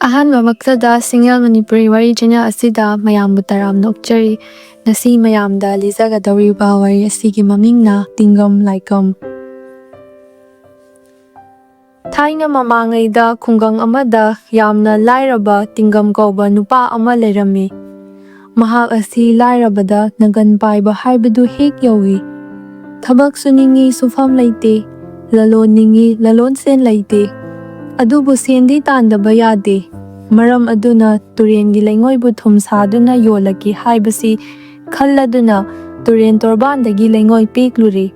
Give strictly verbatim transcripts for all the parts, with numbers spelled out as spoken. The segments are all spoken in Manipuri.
ꯑꯍꯥꯟꯕꯃꯛꯇꯗ ꯁꯤꯡꯉꯦꯜ ꯃꯅꯤꯄꯨꯔꯤ ꯋꯥꯔꯤ ꯆꯦꯅꯦꯜ ꯑꯁꯤꯗ ꯃꯌꯥꯝꯕꯨ ꯇꯔꯥꯝꯅ ꯑꯣꯛꯆꯔꯤ꯫ ꯉꯁꯤ ꯃꯌꯥꯝꯗ ꯂꯤꯖꯒꯗꯧꯔꯤꯕ ꯋꯥꯔꯤ ꯑꯁꯤꯒꯤ ꯃꯃꯤꯡꯅ ꯇꯤꯡꯒꯝ ꯂꯥꯏꯀꯝ꯫ ꯊꯥꯏꯅ ꯃꯃꯥꯡꯉꯩꯗ ꯈꯨꯡꯒꯪ ꯑꯃꯗ ꯌꯥꯝꯅ ꯂꯥꯏꯔꯕ ꯇꯤꯡꯒꯝ ꯀꯧꯕ ꯅꯨꯄꯥ ꯑꯃ ꯂꯩꯔꯝꯃꯤ꯫ ꯃꯍꯥꯛ ꯑꯁꯤ ꯂꯥꯏꯔꯕꯗ ꯅꯪꯒꯟ ꯄꯥꯏꯕ ꯍꯥꯏꯕꯗꯨ ꯍꯦꯛ ꯌꯧꯏ꯫ ꯊꯕꯛ ꯁꯨꯅꯤꯡꯉꯤ, ꯁꯨꯐꯝ ꯂꯩꯇꯦ, ꯂꯂꯣꯟꯅꯤꯡꯉꯤ, ꯂꯂꯣꯟ ꯁꯦꯟ ꯂꯩꯇꯦ꯫ ꯑꯗꯨꯕꯨ ꯁꯦꯟꯗꯤ ꯇꯥꯟꯗꯕ ꯌꯥꯗꯦ꯫ ꯃꯔꯝ ꯑꯗꯨꯅ ꯇꯨꯔꯦꯟꯒꯤ ꯂꯩꯉꯣꯏꯕꯨ ꯊꯨꯝ ꯁꯥꯗꯨꯅ ꯌꯣꯜꯂꯛꯀꯦ ꯍꯥꯏꯕꯁꯤ ꯈꯜꯂꯗꯨꯅ ꯇꯨꯔꯦꯟ ꯇꯣꯔꯕꯥꯟꯗꯒꯤ ꯂꯩꯉꯣꯏ ꯄꯦꯛꯂꯨꯔꯦ꯫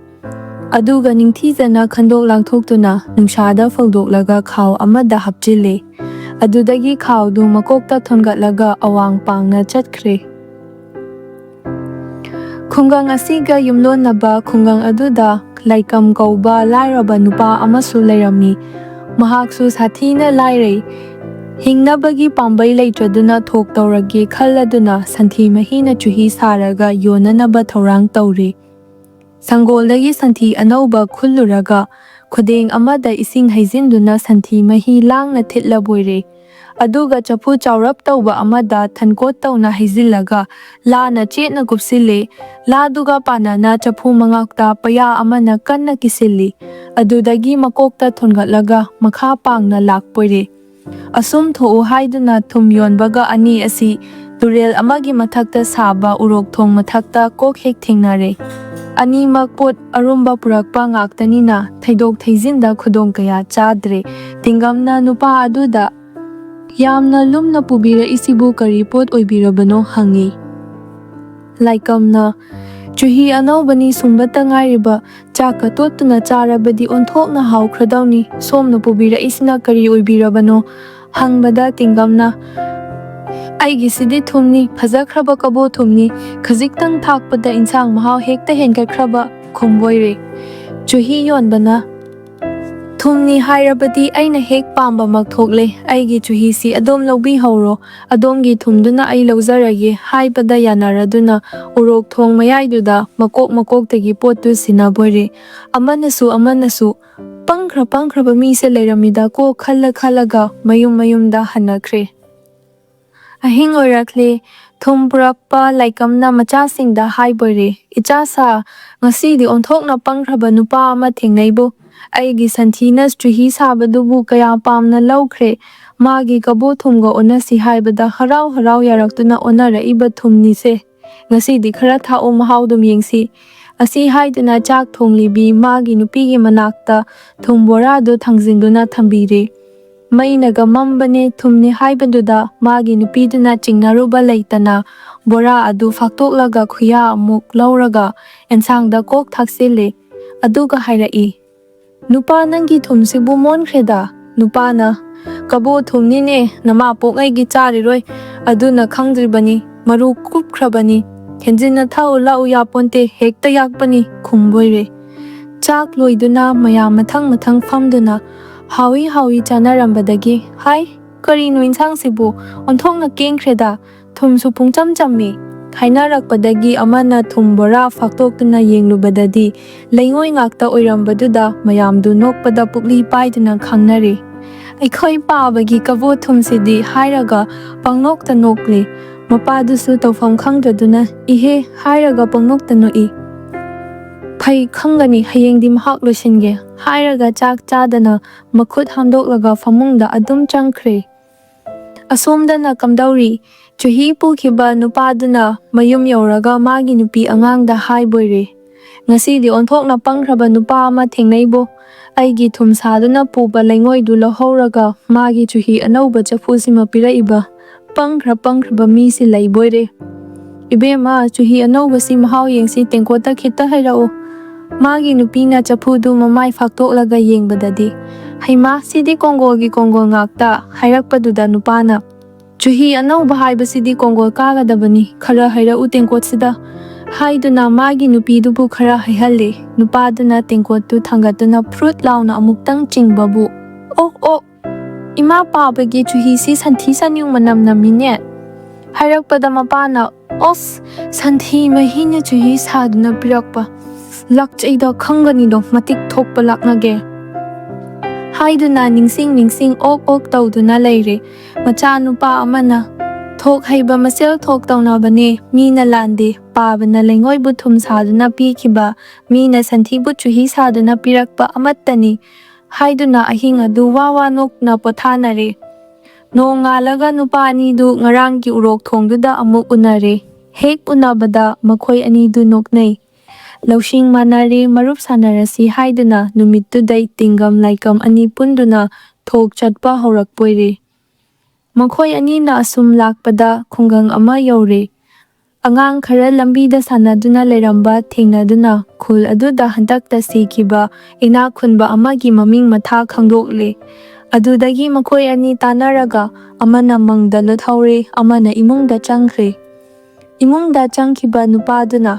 ꯑꯗꯨꯒ ꯅꯤꯡꯊꯤꯖꯅ ꯈꯟꯗꯣꯛ ꯂꯥꯡꯊꯣꯛꯇꯨꯅ ꯅꯨꯡꯁꯥꯗ ꯐꯧꯗꯣꯛꯂꯒ ꯈꯥꯎ ꯑꯃꯗ ꯍꯥꯞꯆꯤꯜꯂꯦ꯫ ꯑꯗꯨꯗꯒꯤ ꯈꯥꯎꯗꯨ ꯃꯀꯣꯛꯇ ꯊꯣꯟꯒꯠꯂꯒ ꯑꯋꯥꯡ ꯄꯥꯡꯅ ꯆꯠꯈ꯭ꯔꯦ꯫ ꯈꯨꯡꯒꯪ ꯑꯁꯤꯒ ꯌꯨꯝꯂꯣꯟꯅꯕ ꯈꯨꯡꯒꯪ ꯑꯗꯨꯗ ꯂꯥꯏꯀꯝ ꯀꯧꯕ ꯂꯥꯏꯔꯕ ꯅꯨꯄꯥ ꯑꯃꯁꯨ ꯂꯩꯔꯝꯃꯤ꯫ ꯃꯍꯥꯛꯁꯨ ꯁꯥꯊꯤꯅ ꯂꯥꯏꯔꯩ꯫ ꯍꯤꯡꯅꯕꯒꯤ ꯄꯥꯝꯕꯩ ꯂꯩꯇ꯭ꯔꯗꯨꯅ ꯊꯣꯛ ꯇꯧꯔꯒꯦ ꯈꯜꯂꯗꯨꯅ ꯁꯟꯊꯤ ꯃꯍꯤꯅ ꯆꯨꯍꯤ ꯁꯥꯔꯒ ꯌꯣꯟꯅꯅꯕ ꯊꯧꯔꯥꯡ ꯇꯧꯔꯤ꯫ ꯁꯪꯒꯣꯜꯗꯒꯤ ꯁꯟꯊꯤ ꯑꯅꯧꯕ ꯈꯨꯜꯂꯨꯔꯒ ꯈꯨꯗꯦꯡ ꯑꯃꯗ ꯏꯁꯤꯡ ꯍꯩꯖꯤꯟꯗꯨꯅ ꯁꯟꯊꯤ ꯃꯍꯤ ꯂꯥꯡꯅ ꯊꯤꯠꯂꯕꯣꯏꯔꯦ꯫ ꯑꯗꯨꯒ ꯆꯐꯨ ꯆꯥꯎꯔꯞ ꯇꯧꯕ ꯑꯃꯗ ꯊꯟꯀꯣꯠ ꯇꯧꯅ ꯍꯩꯖꯤꯜꯂꯒ ꯂꯥꯅ ꯆꯦꯠꯅ ꯀꯨꯞꯁꯤꯜꯂꯦ꯫ ꯂꯥꯗꯨꯒ ꯄꯥꯟꯅꯅ ꯆꯐꯨ ꯃꯉꯥꯛꯇ ꯄꯩꯌꯥ ꯑꯃꯅ ꯀꯟꯅ ꯀꯤꯁꯤꯜꯂꯤ꯫ ꯑꯗꯨꯗꯒꯤ ꯃꯀꯣꯛꯇ ꯊꯣꯟꯒꯠꯂꯒ ꯃꯈꯥ ꯄꯥꯡꯅ ꯂꯥꯛꯄꯣꯏꯔꯦ꯫ ꯑꯁꯨꯝ ꯊꯣꯛꯎ ꯍꯥꯏꯗꯨꯅ ꯊꯨꯝ ꯌꯣꯟꯕꯒ ꯑꯅꯤ ꯑꯁꯤ ꯇꯨꯔꯦꯜ ꯑꯃꯒꯤ ꯃꯊꯛꯇ ꯁꯥꯕ ꯎꯔꯣꯛ ꯊꯣꯡ ꯃꯊꯛꯇ ꯀꯣꯛ ꯍꯦꯛ ꯊꯦꯡꯅꯔꯦ꯫ ꯑꯅꯤꯃꯛ ꯄꯣꯠ ꯑꯔꯨꯝꯕ ꯄꯨꯔꯛꯄ ꯉꯥꯛꯇꯅꯤꯅ ꯊꯩꯗꯣꯛ ꯊꯩꯖꯤꯟꯗ ꯈꯨꯗꯣꯡ ꯀꯌꯥ ꯆꯥꯗ꯭ꯔꯦ꯫ ꯇꯤꯡꯒꯝꯅ ꯅꯨꯄꯥ ꯑꯗꯨꯗ, "ꯌꯥꯝꯅ ꯂꯨꯝꯅ ꯄꯨꯕꯤꯔꯛꯏꯁꯤꯕꯨ ꯀꯔꯤ ꯄꯣꯠ ꯑꯣꯏꯕꯤꯔꯕꯅꯣ?" ꯍꯪꯉꯤ꯫ ꯂꯥꯏꯀꯝꯅ, "ꯆꯨꯍꯤ ꯑꯅꯧꯕꯅꯤ, ꯁꯨꯡꯕꯇ ꯉꯥꯏꯔꯤꯕ, ꯆꯥꯛꯀ ꯇꯣꯠꯇꯨꯅ ꯆꯥꯔꯕꯗꯤ ꯑꯣꯟꯊꯣꯛꯅ ꯍꯥꯎꯈ꯭ꯔꯗꯧꯅꯤ꯫ ꯁꯣꯝꯅ ꯄꯨꯕꯤꯔꯛꯏꯁꯤꯅ ꯀꯔꯤ ꯑꯣꯏꯕꯤꯔꯕꯅꯣ?" ꯍꯪꯕꯗ ꯇꯤꯡꯒꯝꯅ, "ꯑꯩꯒꯤꯁꯤꯗꯤ ꯊꯨꯝꯅꯤ, ꯐꯖꯈ꯭ꯔꯕ ꯀꯕꯣ ꯊꯨꯝꯅꯤ, ꯈꯖꯤꯛꯇꯪ ꯊꯥꯛꯄꯗ ꯏꯟꯁꯥꯡ ꯃꯍꯥꯎ ꯍꯦꯛꯇ ꯍꯦꯟꯒꯠꯈ꯭ꯔꯕ ꯈꯨꯝꯕꯣꯏꯔꯦ꯫" ꯆꯨꯍꯤ ꯌꯣꯟꯕꯅ, "ꯊꯨꯝꯅꯤ ꯍꯥꯏꯔꯕꯗꯤ ꯑꯩꯅ ꯍꯦꯛ ꯄꯥꯝꯕꯃꯛ ꯊꯣꯛꯂꯦ꯫ ꯑꯩꯒꯤ ꯆꯨꯍꯤꯁꯤ ꯑꯗꯣꯝ ꯂꯧꯕꯤꯍꯧꯔꯣ꯫ ꯑꯗꯣꯝꯒꯤ ꯊꯨꯝꯗꯨꯅ ꯑꯩ ꯂꯧꯖꯔꯒꯦ" ꯍꯥꯏꯕꯗ ꯌꯥꯅꯔꯗꯨꯅ ꯎꯔꯣꯛ ꯊꯣꯡ ꯃꯌꯥꯏꯗꯨꯗ ꯃꯀꯣꯛ ꯃꯀꯣꯛꯇꯒꯤ ꯄꯣꯠꯇꯨ ꯁꯤꯟꯅꯕꯣꯏꯔꯦ꯫ ꯑꯃꯅꯁꯨ ꯑꯃꯅꯁꯨ ꯄꯪꯈ꯭ꯔ ꯄꯪꯈ꯭ꯔꯕ ꯃꯤꯁꯦ ꯂꯩꯔꯝꯃꯤꯗꯀꯣ ꯈꯜꯂ ꯈꯜꯂꯒ ꯃꯌꯨꯝ ꯃꯌꯨꯝꯗ ꯍꯟꯅꯈ꯭ꯔꯦ꯫ ꯑꯍꯤꯡ ꯑꯣꯏꯔꯛꯂꯦ꯫ ꯊꯨꯝ ꯄꯨꯔꯛꯄ ꯂꯥꯏꯀꯝꯅ ꯃꯆꯥꯁꯤꯡꯗ ꯍꯥꯏꯕꯣꯏꯔꯦ, "ꯏꯆꯥ ꯁꯥ, ꯉꯁꯤꯗꯤ ꯑꯣꯟꯊꯣꯛꯅ ꯄꯪꯈ꯭ꯔꯕ ꯅꯨꯄꯥ ꯑꯃ ꯊꯦꯡꯅꯩꯕꯨ꯫ ꯑꯩꯒꯤ ꯁꯟꯊꯤꯅ ꯆꯨꯍꯤ ꯁꯥꯕꯗꯨꯕꯨ ꯀꯌꯥ ꯄꯥꯝꯅ ꯂꯧꯈ꯭ꯔꯦ꯫ ꯃꯥꯒꯤ ꯀꯕꯣ ꯊꯨꯝꯒ ꯑꯣꯟꯅꯁꯤ ꯍꯥꯏꯕꯗ ꯍꯔꯥꯎ ꯍꯔꯥꯎ ꯌꯥꯔꯛꯇꯨꯅ ꯑꯣꯟꯅꯔꯛꯏꯕ ꯊꯨꯝꯅꯤꯁꯦ꯫ ꯉꯁꯤꯗꯤ ꯈꯔ ꯊꯥꯛꯎ, ꯃꯍꯥꯎꯗꯨꯝ ꯌꯦꯡꯁꯤ"꯫ ꯑꯁꯤ ꯍꯥꯏꯗꯨꯅ ꯆꯥꯛ ꯊꯣꯡꯂꯤꯕꯤ ꯃꯥꯒꯤ ꯅꯨꯄꯤꯒꯤ ꯃꯅꯥꯛꯇ ꯊꯨꯝ ꯕꯣꯔꯥꯗꯨ ꯊꯥꯡꯖꯤꯟꯗꯨꯅ ꯊꯝꯕꯤꯔꯦ꯫ ꯃꯩꯅꯒ ꯃꯝꯕꯅꯦ ꯊꯨꯝꯅꯤ ꯍꯥꯏꯕꯗꯨꯗ ꯃꯥꯒꯤ ꯅꯨꯄꯤꯗꯨꯅ ꯆꯤꯡꯅꯔꯨꯕ ꯂꯩꯇꯅ ꯕꯣꯔꯥ ꯑꯗꯨ ꯐꯥꯛꯇꯣꯛꯂꯒ ꯈꯨꯌꯥ ꯑꯃꯨꯛ ꯂꯧꯔꯒ ꯑꯦꯟꯁꯥꯡꯗ ꯀꯣꯛ ꯊꯥꯛꯆꯤꯜꯂꯦ꯫ ꯑꯗꯨꯒ ꯍꯥꯏꯔꯛꯏ, "ꯅꯨꯄꯥ, ꯅꯪꯒꯤ ꯊꯨꯝꯁꯤꯕꯨ ꯃꯣꯟꯈ꯭ꯔꯦꯗ"꯫ ꯅꯨꯄꯥꯅ, "ꯀꯕꯣ ꯊꯨꯝꯅꯤꯅꯦ, ꯅꯃꯥ ꯄꯣꯛꯉꯩꯒꯤ ꯆꯥꯔꯤꯔꯣꯏ, ꯑꯗꯨꯅ ꯈꯪꯗ꯭ꯔꯤꯕꯅꯤ, ꯃꯔꯨ ꯀꯨꯞꯈ꯭ꯔꯕꯅꯤ꯫ ꯍꯦꯟꯖꯤꯟꯅ ꯊꯛꯎ ꯂꯥꯛꯎ ꯌꯥꯄꯣꯟꯇꯦ, ꯍꯦꯛꯇ ꯌꯥꯛꯄꯅꯤ" ꯈꯨꯝꯕꯣꯏꯔꯦ꯫ ꯆꯥꯛ ꯂꯣꯏꯗꯨꯅ ꯃꯌꯥꯝ ꯃꯊꯪ ꯃꯊꯪ ꯐꯝꯗꯨꯅ ꯍꯥꯎꯏ ꯍꯥꯎꯏ ꯆꯥꯅꯔꯝꯕꯗꯒꯤ, "ꯍꯥꯏ, ꯀꯔꯤꯅꯣ ꯏꯟꯁꯥꯡꯁꯤꯕꯨ? ꯑꯣꯟꯊꯣꯛꯅ ꯀꯦꯡꯈ꯭ꯔꯦꯗ, ꯊꯨꯝꯁꯨ ꯄꯨꯡꯆꯝ ꯆꯝꯃꯤ" ꯍꯥꯏꯅꯔꯛꯄꯗꯒꯤ ꯑꯃꯅ ꯊꯨꯝ ꯕꯣꯔꯥ ꯐꯥꯛꯇꯣꯛꯇꯨꯅ ꯌꯦꯡꯂꯨꯕꯗꯗꯤ ꯂꯩꯉꯣꯏ ꯉꯥꯛꯇ ꯑꯣꯏꯔꯝꯕꯗꯨꯗ ꯃꯌꯥꯝꯗꯨ ꯅꯣꯛꯄꯗ ꯄꯨꯛꯂꯤ ꯄꯥꯏꯗꯨꯅ ꯈꯥꯡꯅꯔꯦ꯫ "ꯑꯩꯈꯣꯏ ꯄꯥꯕꯒꯤ ꯀꯕꯣ ꯊꯨꯝꯁꯤꯗꯤ" ꯍꯥꯏꯔꯒ ꯄꯪꯅꯣꯛꯇ ꯅꯣꯛꯂꯤ꯫ ꯃꯄꯥꯗꯨꯁꯨ ꯇꯧꯐꯝ ꯈꯪꯗ꯭ꯔꯗꯨꯅ "ꯏꯍꯦ" ꯍꯥꯏꯔꯒ ꯄꯪꯅꯣꯛꯇ ꯅꯣꯛꯏ꯫ "ꯐꯩ, ꯈꯪꯒꯅꯤ, ꯍꯌꯦꯡꯗꯤ ꯃꯍꯥꯛ ꯂꯣꯏꯁꯤꯟꯒꯦ" ꯍꯥꯏꯔꯒ ꯆꯥꯛ ꯆꯥꯗꯅ ꯃꯈꯨꯠ ꯍꯥꯝꯗꯣꯛꯂꯒ ꯐꯃꯨꯡꯗ ꯑꯗꯨꯝ ꯆꯪꯈ꯭ꯔꯦ꯫ ꯑꯁꯣꯝꯗꯅ ꯀꯝꯗꯧꯔꯤ? ꯆꯨꯍꯤ ꯄꯨꯈꯤꯕ ꯅꯨꯄꯥꯗꯨꯅ ꯃꯌꯨꯝ ꯌꯧꯔꯒ ꯃꯥꯒꯤ ꯅꯨꯄꯤ ꯑꯉꯥꯡꯗ ꯍꯥꯏꯕꯣꯏꯔꯦ, "ꯉꯁꯤꯗꯤ ꯑꯣꯟꯊꯣꯛꯅ ꯄꯪꯈ꯭ꯔꯕ ꯅꯨꯄꯥ ꯑꯃ ꯊꯦꯡꯅꯩꯕꯣ꯫ ꯑꯩꯒꯤ ꯊꯨꯝ ꯁꯥꯗꯨꯅ ꯄꯨꯕ ꯂꯩꯉꯣꯏꯗꯨ ꯂꯧꯍꯧꯔꯒ ꯃꯥꯒꯤ ꯆꯨꯍꯤ ꯑꯅꯧꯕ ꯆꯐꯨꯁꯤꯃ ꯄꯤꯔꯛꯏꯕ꯫ ꯄꯪꯈ꯭ꯔ ꯄꯪꯈ꯭ꯔꯕ ꯃꯤꯁꯤ ꯂꯩꯕꯣꯏꯔꯦ꯫ ꯏꯕꯦꯝꯃ, ꯆꯨꯍꯤ ꯑꯅꯧꯕꯁꯤ ꯃꯍꯥꯎ ꯌꯦꯡꯁꯤ, ꯇꯦꯡꯀꯣꯠꯇ ꯈꯤꯇ ꯍꯩꯔꯛꯎ"꯫ ꯃꯥꯒꯤ ꯅꯨꯄꯤꯅ ꯆꯐꯨꯗꯨ ꯃꯃꯥꯏ ꯐꯥꯛꯇꯣꯛꯂꯒ ꯌꯦꯡꯕꯗꯗꯤ, "ꯍꯩꯃꯥ, ꯁꯤꯗꯤ ꯀꯣꯡꯒꯣꯜꯒꯤ ꯀꯣꯡꯒꯣꯜ ꯉꯥꯛꯇ" ꯍꯥꯏꯔꯛꯄꯗꯨꯗ ꯅꯨꯄꯥꯅ, "ꯆꯨꯍꯤ ꯑꯅꯧꯕ ꯍꯥꯏꯕꯁꯤꯗꯤ ꯀꯣꯡꯒꯣꯜ ꯀꯥꯒꯗꯕꯅꯤ, ꯈꯔ ꯍꯩꯔꯛꯎ ꯇꯦꯡꯀꯣꯠꯁꯤꯗ" ꯍꯥꯏꯗꯨꯅ ꯃꯥꯒꯤ ꯅꯨꯄꯤꯗꯨꯕꯨ ꯈꯔ ꯍꯩꯍꯜꯂꯦ꯫ ꯅꯨꯄꯥꯗꯨꯅ ꯇꯦꯡꯀꯣꯠꯇꯨ ꯊꯥꯡꯒꯠꯇꯨꯅ ꯐ꯭ꯔꯨꯠ ꯂꯥꯎꯅ ꯑꯃꯨꯛꯇꯪ ꯆꯤꯡꯕꯕꯨ, "ꯑꯣꯛ ꯑꯣꯛ! ꯏꯃꯥ ꯄꯥꯕꯒꯤ ꯆꯨꯍꯤꯁꯤ ꯁꯟꯊꯤ ꯁꯟꯌꯨꯡ ꯃꯅꯝ ꯅꯝꯃꯤꯅꯦ" ꯍꯥꯏꯔꯛꯄꯗ ꯃꯄꯥꯅ, "ꯑꯣꯁ! ꯁꯟꯊꯤ ꯃꯍꯤꯅ ꯆꯨꯍꯤ ꯁꯥꯗꯨꯅ ꯄꯤꯔꯛꯄ꯫ ꯂꯥꯛꯆꯩꯗ ꯈꯪꯒꯅꯤꯗꯣ, ꯃꯇꯤꯛ ꯊꯣꯛꯄ ꯂꯥꯛꯅꯒꯦ" ꯍꯥꯏꯗꯨꯅ ꯅꯤꯡꯁꯤꯡ ꯅꯤꯡꯁꯤꯡ ꯑꯣꯛ ꯑꯣꯛ ꯇꯧꯗꯨꯅ ꯂꯩꯔꯦ꯫ ꯃꯆꯥꯅꯨꯄꯥ ꯑꯃꯅ, "ꯊꯣꯛ ꯍꯩꯕ ꯃꯁꯦꯜ ꯊꯣꯛ ꯇꯧꯅꯕꯅꯦ, ꯃꯤꯅ ꯂꯥꯟꯗꯦ, ꯄꯥꯕꯅ ꯂꯩꯉꯣꯏꯕꯨ ꯊꯨꯝ ꯁꯥꯗꯨꯅ ꯄꯤꯈꯤꯕ, ꯃꯤꯅ ꯁꯟꯊꯤꯕꯨ ꯆꯨꯍꯤ ꯁꯥꯗꯨꯅ ꯄꯤꯔꯛꯄ ꯑꯃꯠꯇꯅꯤ" ꯍꯥꯏꯗꯨꯅ ꯑꯍꯤꯡ ꯑꯗꯨ ꯋꯥ ꯋꯥ ꯅꯣꯛꯅ ꯄꯣꯊꯥꯅꯔꯦ꯫ ꯅꯣꯡꯉꯥꯜꯂꯒ ꯅꯨꯄꯥ ꯑꯅꯤꯗꯨ ꯉꯔꯥꯡꯒꯤ ꯎꯔꯣꯛ ꯊꯣꯡꯗꯨꯗ ꯑꯃꯨꯛ ꯎꯅꯔꯦ꯫ ꯍꯦꯛ ꯎꯅꯕꯗ ꯃꯈꯣꯏ ꯑꯅꯤꯗꯨ ꯅꯣꯛꯅꯩ꯫ ꯂꯧꯁꯤꯡ ꯃꯥꯟꯅꯔꯦ, ꯃꯔꯨꯞ ꯁꯥꯟꯅꯔꯁꯤ ꯍꯥꯏꯗꯨꯅ ꯅꯨꯃꯤꯠꯇꯨꯗꯩ ꯇꯤꯡꯒꯝ ꯂꯥꯏꯀꯝ ꯑꯅꯤ ꯄꯨꯟꯗꯨꯅ ꯊꯣꯛ ꯆꯠꯄ ꯍꯧꯔꯛꯄꯣꯏꯔꯦ꯫ ꯃꯈꯣꯏ ꯑꯅꯤꯅ ꯑꯁꯨꯝ ꯂꯥꯛꯄꯗ ꯈꯨꯡꯒꯪ ꯑꯃ ꯌꯧꯔꯦ꯫ ꯑꯉꯥꯡ ꯈꯔ ꯂꯝꯕꯤꯗ ꯁꯥꯟꯅꯗꯨꯅ ꯂꯩꯔꯝꯕ ꯊꯦꯡꯅꯗꯨꯅ ꯈꯨꯜ ꯑꯗꯨꯗ ꯍꯟꯗꯛꯇ ꯁꯤꯈꯤꯕ ꯏꯅꯥꯛ ꯈꯨꯟꯕ ꯑꯃꯒꯤ ꯃꯃꯤꯡ ꯃꯊꯥ ꯈꯪꯗꯣꯛꯂꯦ꯫ ꯑꯗꯨꯗꯒꯤ ꯃꯈꯣꯏ ꯑꯅꯤ ꯇꯥꯟꯅꯔꯒ ꯑꯃꯅ ꯃꯪꯗ ꯂꯨꯠꯍꯧꯔꯦ, ꯑꯃꯅ ꯏꯃꯨꯡꯗ ꯆꯪꯈ꯭ꯔꯦ꯫ ꯏꯃꯨꯡꯗ ꯆꯪꯈꯤꯕ ꯅꯨꯄꯥꯗꯨꯅ,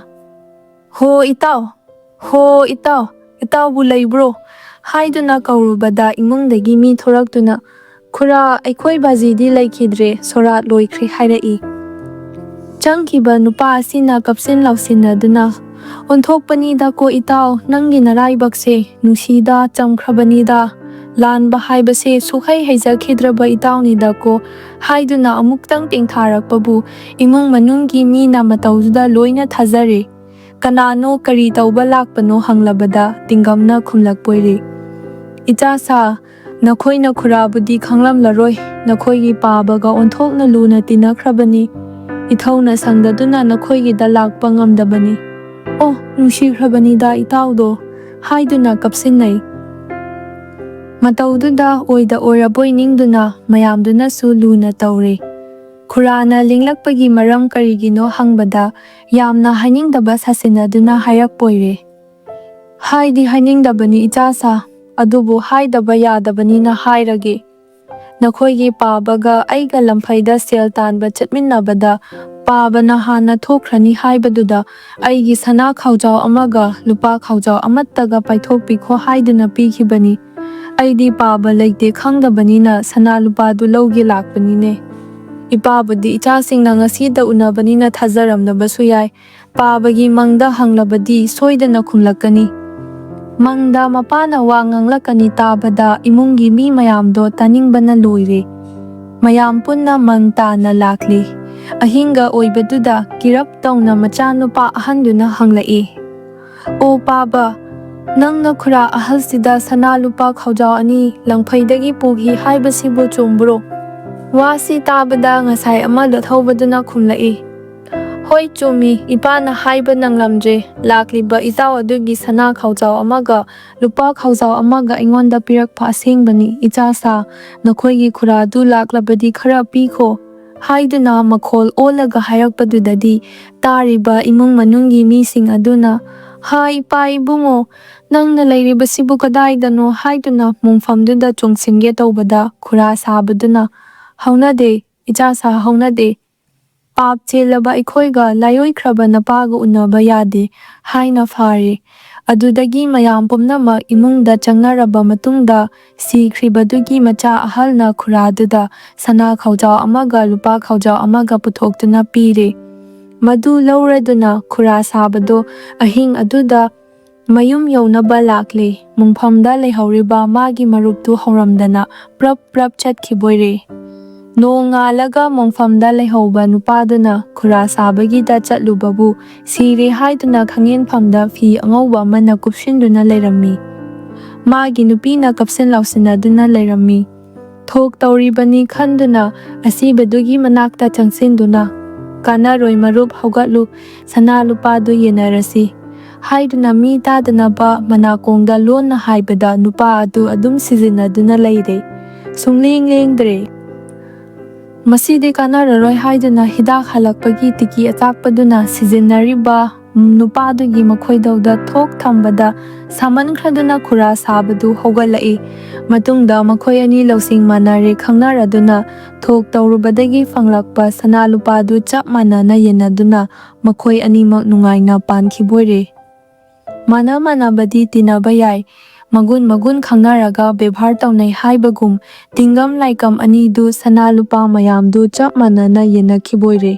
"ꯍꯣ ꯏꯇꯥꯎ, ꯍꯣ ꯏꯇꯥꯎ, ꯏꯇꯥꯎꯕꯨ ꯂꯩꯕ꯭ꯔꯣ?" ꯍꯥꯏꯗꯨꯅ ꯀꯧꯔꯨꯕꯗ ꯏꯃꯨꯡꯗꯒꯤ ꯃꯤ ꯊꯣꯔꯛꯇꯨꯅ, "ꯈꯨꯔꯥ, ꯑꯩꯈꯣꯏ ꯕꯥꯖꯤꯗꯤ ꯂꯩꯈꯤꯗ꯭ꯔꯦ, ꯁꯣꯔꯥꯠ ꯂꯣꯏꯈ꯭ꯔꯦ" ꯍꯥꯏꯔꯛꯏ꯫ ꯆꯪꯈꯤꯕ ꯅꯨꯄꯥ ꯑꯁꯤꯅ ꯀꯞꯁꯤꯟ ꯂꯥꯎꯁꯤꯟꯅꯗꯨꯅ, "ꯑꯣꯟꯊꯣꯛꯄꯅꯤꯗꯀꯣ ꯏꯇꯥꯎ, ꯅꯪꯒꯤ ꯅꯔꯥꯏꯕꯛꯁꯦ ꯅꯨꯡꯁꯤꯗ ꯆꯝꯈ꯭ꯔꯕꯅꯤꯗ꯫ ꯂꯥꯟꯕ ꯍꯥꯏꯕꯁꯦ ꯁꯨꯛꯍꯩ ꯍꯩꯖꯈꯤꯗ꯭ꯔꯕ ꯏꯇꯥꯎꯅꯤꯗꯀꯣ" ꯍꯥꯏꯗꯨꯅ ꯑꯃꯨꯛꯇꯪ ꯇꯦꯡꯊꯥꯔꯛꯄꯕꯨ ꯏꯃꯨꯡ ꯃꯅꯨꯡꯒꯤ ꯃꯤꯅ ꯃꯇꯧꯗꯨꯗ ꯂꯣꯏꯅ ꯊꯥꯖꯔꯦ꯫ ꯀꯅꯥꯅꯣ, ꯀꯔꯤ ꯇꯧꯕ ꯂꯥꯛꯄꯅꯣ ꯍꯪꯂꯕꯗ ꯇꯤꯡꯒꯝꯅ ꯈꯨꯝꯂꯛꯄꯣꯏꯔꯦ, "ꯏꯆꯥꯁꯥ, ꯅꯈꯣꯏꯅ ꯈꯨꯔꯥꯕꯨꯗꯤ ꯈꯪꯂꯝꯂꯔꯣꯏ, ꯅꯈꯣꯏꯒꯤ ꯄꯥꯕꯒ ꯑꯣꯟꯊꯣꯛꯅ ꯂꯨꯅ ꯇꯤꯟꯅꯈ꯭ꯔꯕꯅꯤ꯫ ꯏꯊꯧꯅ ꯁꯪꯗꯗꯨꯅ ꯅꯈꯣꯏꯒꯤꯗ ꯂꯥꯛꯄ ꯉꯝꯗꯕꯅꯤ꯫ ꯑꯣ, ꯅꯨꯡꯁꯤꯈ꯭ꯔꯕꯅꯤꯗ ꯏꯇꯥꯎꯗꯣ" ꯍꯥꯏꯗꯨꯅ ꯀꯞꯁꯤꯟꯅꯩ꯫ ꯃꯇꯧꯗꯨꯗ ꯑꯣꯏꯗ ꯑꯣꯏꯔꯕꯣꯏ ꯅꯤꯡꯗꯨꯅ ꯃꯌꯥꯝꯗꯨꯅꯁꯨ ꯂꯨꯅ ꯇꯧꯔꯦ꯫ ꯈꯨꯔꯥꯅ ꯂꯤꯡꯂꯛꯄꯒꯤ ꯃꯔꯝ ꯀꯔꯤꯒꯤꯅꯣ ꯍꯪꯕꯗ ꯌꯥꯝꯅ ꯍꯥꯏꯅꯤꯡꯗꯕ ꯁꯥꯁꯤꯟꯅꯗꯨꯅ ꯍꯥꯏꯔꯛꯄꯣꯏꯔꯦ, "ꯍꯥꯏꯗꯤ ꯍꯥꯏꯅꯤꯡꯗꯕꯅꯤ ꯏꯆꯥꯁꯥ, ꯑꯗꯨꯕꯨ ꯍꯥꯏꯗꯕ ꯌꯥꯗꯕꯅꯤꯅ ꯍꯥꯏꯔꯒꯦ꯫ ꯅꯈꯣꯏꯒꯤ ꯄꯥꯕꯒ ꯑꯩꯒ ꯂꯝꯐꯩꯗ ꯁꯦꯜ ꯇꯥꯟꯕ ꯆꯠꯃꯤꯟꯅꯕꯗ ꯄꯥꯕꯅ ꯍꯥꯟꯅ ꯊꯣꯛꯈ꯭ꯔꯅꯤ ꯍꯥꯏꯕꯗꯨꯗ ꯑꯩꯒꯤ ꯁꯅꯥ ꯈꯥꯎꯖꯥꯎ ꯑꯃꯒ ꯂꯨꯄꯥ ꯈꯥꯎꯖꯥꯎ ꯑꯃꯠꯇꯒ ꯄꯥꯏꯊꯣꯛꯄꯤꯈꯣ ꯍꯥꯏꯗꯨꯅ ꯄꯤꯈꯤꯕꯅꯤ꯫ ꯑꯩꯗꯤ ꯄꯥꯕ ꯂꯩꯇꯦ ꯈꯪꯗꯕꯅꯤꯅ ꯁꯅꯥ ꯂꯨꯄꯥꯗꯨ ꯂꯧꯒꯦ ꯂꯥꯛꯄꯅꯤꯅꯦ꯫ ꯏꯄꯥꯕꯨꯗꯤ ꯏꯆꯥꯁꯤꯡꯅ ꯉꯁꯤꯗ ꯎꯅꯕꯅꯤꯅ ꯊꯥꯖꯔꯝꯗꯕꯁꯨ ꯌꯥꯏ꯫ ꯄꯥꯕꯒꯤ ꯃꯪꯗ ꯍꯪꯂꯕꯗꯤ ꯁꯣꯏꯗꯅ ꯈꯨꯝꯂꯛꯀꯅꯤ"꯫ ꯃꯪꯗ ꯃꯄꯥꯅ ꯋꯥ ꯉꯥꯡꯂꯛꯀꯅꯤ ꯇꯥꯕꯗ ꯏꯃꯨꯡꯒꯤ ꯃꯤ ꯃꯌꯥꯝꯗꯣ ꯇꯥꯅꯤꯡꯕꯅ ꯂꯣꯏꯔꯦ꯫ ꯃꯌꯥꯝ ꯄꯨꯟꯅ ꯃꯪ ꯇꯥꯅ ꯂꯥꯛꯂꯤ꯫ ꯑꯍꯤꯡꯒ ꯑꯣꯏꯕꯗꯨꯗ ꯀꯤꯔꯞ ꯇꯧꯅ ꯃꯆꯥꯅꯨꯄꯥ ꯑꯍꯟꯗꯨꯅ ꯍꯪꯂꯛꯏ, "ꯑꯣ ꯄꯥꯕ, ꯅꯪꯅ ꯈꯨꯔꯥ ꯑꯍꯜꯁꯤꯗ ꯁꯅꯥ ꯂꯨꯄꯥ ꯈꯥꯎꯖꯥꯎ ꯑꯅꯤ ꯂꯪꯐꯩꯗꯒꯤ ꯄꯨꯈꯤ ꯍꯥꯏꯕꯁꯤꯕꯨ ꯆꯨꯝꯕ꯭ꯔꯣ?" ꯋꯥꯁꯤ ꯇꯥꯕꯗ ꯉꯁꯥꯏ ꯑꯃꯗ ꯊꯧꯕꯗꯨꯅ ꯈꯨꯝꯂꯛꯏ, "ꯍꯣꯏ ꯆꯨꯝꯃꯤ, ꯏꯄꯥꯅ ꯍꯥꯏꯕ ꯅꯪꯂꯝꯗ꯭ꯔꯦ꯫ ꯂꯥꯛꯂꯤꯕ ꯏꯇꯥꯎ ꯑꯗꯨꯒꯤ ꯁꯅꯥ ꯈꯥꯎꯖꯥꯎ ꯑꯃꯒ ꯂꯨꯄꯥ ꯈꯥꯎꯖꯥꯎ ꯑꯃꯒ ꯑꯩꯉꯣꯟꯗ ꯄꯤꯔꯛꯄ ꯑꯁꯦꯡꯕꯅꯤ꯫ ꯏꯆꯥꯁꯥ, ꯅꯈꯣꯏꯒꯤ ꯈꯨꯔꯥꯗꯨ ꯂꯥꯛꯂꯕꯗꯤ ꯈꯔ ꯄꯤꯈꯣ" ꯍꯥꯏꯗꯨꯅ ꯃꯈꯣꯜ ꯑꯣꯜꯂꯒ ꯍꯥꯏꯔꯛꯄꯗꯨꯗꯗꯤ ꯇꯥꯔꯤꯕ ꯏꯃꯨꯡ ꯃꯅꯨꯡꯒꯤ ꯃꯤꯁꯤꯡ ꯑꯗꯨꯅ, "ꯍꯥ ꯏꯄꯥ ꯏꯕꯨꯡꯉꯣ, ꯅꯪꯅ ꯂꯩꯔꯤꯕꯁꯤꯕꯨ ꯀꯗꯥꯏꯗꯅꯣ?" ꯍꯥꯏꯗꯨꯅ ꯃꯣꯡꯐꯝꯗꯨꯗ ꯆꯣꯡꯁꯤꯟꯒꯦ ꯇꯧꯕꯗ ꯈꯨꯔꯥ ꯁꯥꯕꯗꯨꯅ, "ꯍꯧꯅꯗꯦ, ꯏꯆꯥꯁꯥ ꯍꯧꯅꯗꯦ꯫ ꯄꯥꯞ ꯆꯦꯜꯂꯕ ꯑꯩꯈꯣꯏꯒ ꯂꯥꯏꯑꯣꯏꯈ꯭ꯔꯕ ꯅꯄꯥꯒ ꯎꯅꯕ ꯌꯥꯗꯦ" ꯍꯥꯏꯅ ꯐꯥꯔꯦ꯫ ꯑꯗꯨꯗꯒꯤ ꯃꯌꯥꯝ ꯄꯨꯝꯅꯃꯛ ꯏꯃꯨꯡꯗ ꯆꯪꯅꯔꯕ ꯃꯇꯨꯡꯗ ꯁꯤꯈ꯭ꯔꯤꯕꯗꯨꯒꯤ ꯃꯆꯥ ꯑꯍꯜꯅ ꯈꯨꯔꯥꯗꯨꯗ ꯁꯅꯥ ꯈꯥꯎꯖꯥꯎ ꯑꯃꯒ ꯂꯨꯄꯥ ꯈꯥꯎꯖꯥꯎ ꯑꯃꯒ ꯄꯨꯊꯣꯛꯇꯨꯅ ꯄꯤꯔꯦ꯫ ꯃꯗꯨ ꯂꯧꯔꯗꯨꯅ ꯈꯨꯔꯥ ꯁꯥꯕꯗꯣ ꯑꯍꯤꯡ ꯑꯗꯨꯗ ꯃꯌꯨꯝ ꯌꯧꯅꯕ ꯂꯥꯛꯂꯦ꯫ ꯃꯣꯡꯐꯝꯗ ꯂꯩꯍꯧꯔꯤꯕ ꯃꯥꯒꯤ ꯃꯔꯨꯞꯇꯨ ꯍꯧꯔꯝꯗꯅ ꯄ꯭ꯔꯞ ꯄ꯭ꯔꯞ ꯆꯠꯈꯤꯕꯣꯏꯔꯦ꯫ ꯅꯣꯡ ꯉꯥꯜꯂꯒ ꯃꯣꯡꯐꯝꯗ ꯂꯩꯍꯧꯕ ꯅꯨꯄꯥꯗꯨꯅ ꯈꯨꯔꯥ ꯁꯥꯕꯒꯤꯗ ꯆꯠꯂꯨꯕꯕꯨ ꯁꯤꯔꯦ ꯍꯥꯏꯗꯨꯅ ꯈꯪꯍꯦꯟꯐꯝꯗ ꯐꯤ ꯑꯉꯧꯕ ꯑꯃꯅ ꯀꯨꯞꯁꯤꯟꯗꯨꯅ ꯂꯩꯔꯝꯃꯤ꯫ ꯃꯥꯒꯤ ꯅꯨꯄꯤꯅ ꯀꯞꯁꯤꯟ ꯂꯥꯎꯁꯤꯟꯅꯗꯨꯅ ꯂꯩꯔꯝꯃꯤ꯫ ꯊꯣꯛ ꯇꯧꯔꯤꯕꯅꯤ ꯈꯟꯗꯨꯅ ꯑꯁꯤꯕꯗꯨꯒꯤ ꯃꯅꯥꯛꯇ ꯆꯪꯁꯤꯟꯗꯨꯅ, "ꯀꯥꯟꯅꯔꯣꯏ ꯃꯔꯨꯞ, ꯍꯧꯒꯠꯂꯨ, ꯁꯅꯥ ꯂꯨꯄꯥꯗꯨ ꯌꯦꯟꯅꯔꯁꯤ" ꯍꯥꯏꯗꯨꯅ ꯃꯤ ꯇꯥꯗꯅꯕ ꯃꯅꯥꯀꯣꯡꯗ ꯂꯣꯟꯅ ꯍꯥꯏꯕꯗ ꯅꯨꯄꯥ ꯑꯗꯨ ꯑꯗꯨꯝ ꯁꯤꯖꯤꯟꯅꯗꯨꯅ ꯂꯩꯔꯦ꯫ ꯁꯨꯡꯂꯦꯡ ꯂꯦꯡꯗ꯭ꯔꯦ꯫ ꯃꯁꯤꯗꯤ ꯀꯥꯟꯅꯔꯔꯣꯏ ꯍꯥꯏꯗꯨꯅ ꯍꯤꯗꯥꯛ ꯍꯜꯂꯛꯄꯒꯤ ꯇꯤꯀꯤ ꯑꯆꯥꯛꯄꯗꯨꯅ ꯁꯤꯖꯤꯟꯅꯔꯤꯕ ꯅꯨꯄꯥꯗꯨꯒꯤ ꯃꯈꯣꯏꯗꯧꯗ ꯊꯣꯛ ꯊꯝꯕꯗ ꯁꯥꯃꯟꯈ꯭ꯔꯗꯨꯅ ꯈꯨꯔꯥ ꯁꯥꯕꯗꯨ ꯍꯧꯒꯠꯂꯛꯏ꯫ ꯃꯇꯨꯡꯗ ꯃꯈꯣꯏ ꯑꯅꯤ ꯂꯧꯁꯤꯡ ꯃꯥꯟꯅꯔꯦ ꯈꯪꯅꯔꯗꯨꯅ ꯊꯣꯛ ꯇꯧꯔꯨꯕꯗꯒꯤ ꯐꯪꯂꯛꯄ ꯁꯅꯥ ꯂꯨꯄꯥꯗꯨ ꯆꯞ ꯃꯥꯟꯅꯅ ꯌꯦꯟꯅꯗꯨꯅ ꯃꯈꯣꯏ ꯑꯅꯤꯃꯛ ꯅꯨꯡꯉꯥꯏꯅ ꯄꯥꯟꯈꯤꯕꯣꯏꯔꯦ꯫ ꯃꯥꯟꯅ ꯃꯥꯟꯅꯕꯗꯤ ꯇꯤꯟꯅꯕ ꯌꯥꯏ, ꯃꯒꯨꯟ ꯃꯒꯨꯟ ꯈꯪꯅꯔꯒ ꯕꯦꯕꯥꯔ ꯇꯧꯅꯩ ꯍꯥꯏꯕꯒꯨꯝ ꯇꯤꯡꯒꯝ ꯂꯥꯏꯀꯝ ꯑꯅꯤꯗꯨ ꯁꯅꯥ ꯂꯨꯄꯥ ꯃꯌꯥꯝꯗꯨ ꯆꯞ ꯃꯥꯟꯅꯅ ꯌꯦꯟꯅꯈꯤꯕꯣꯏꯔꯦ꯫